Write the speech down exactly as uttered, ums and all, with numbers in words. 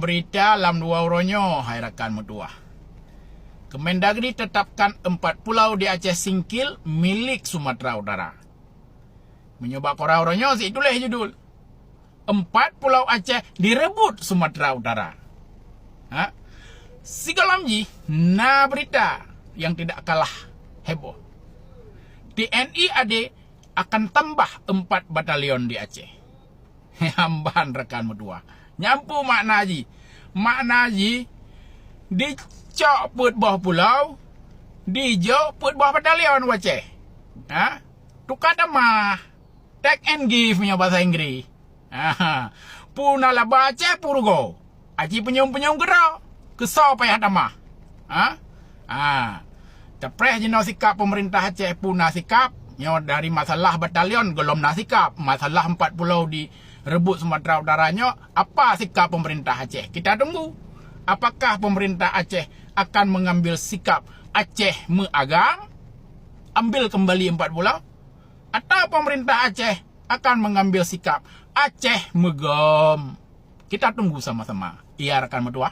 Berita lam dua uroe nyoe, hai rakan meutuah. Kemendagri tetapkan empat pulau di Aceh Singkil milik Sumatera Utara. Meunyoe bak koran uroe nyoe, sit tuléh judul, "Empat pulau Aceh direbut Sumatera Utara." Ha? Sigohlom jih na berita yang tidak kalah heboh. T N I A D akan tambah empat batalion di Aceh. Hamban rakan meutuah. Nyampu makna jih. Makna jih, dicok peuet boh pulau, dijok peuet boh batalion u Aceh. Ha? Tuka tamah. Take and give meunyoe basa Inggris. Ha. Peue na laba Aceh, peue rugoe. Aci peunyueng-peunyueng keudroe, keusoe payah tamah. Ha? Ha. Tapreh jinoe sikap pemerintah Aceh, peue na sikap. Nyoe dari masalah batalion gohlom na sikap. Masalah empat pulau direbut Sumatera Utara nyoe, apa sikap pemerintah Aceh? Kita tunggu. Apakah pemerintah Aceh akan mengambil sikap Aceh meuagam, ambil kembali empat pulau? Atau pemerintah Aceh akan mengambil sikap Aceh meugom? Kita tunggu sama-sama. Iya, rakan meutuah.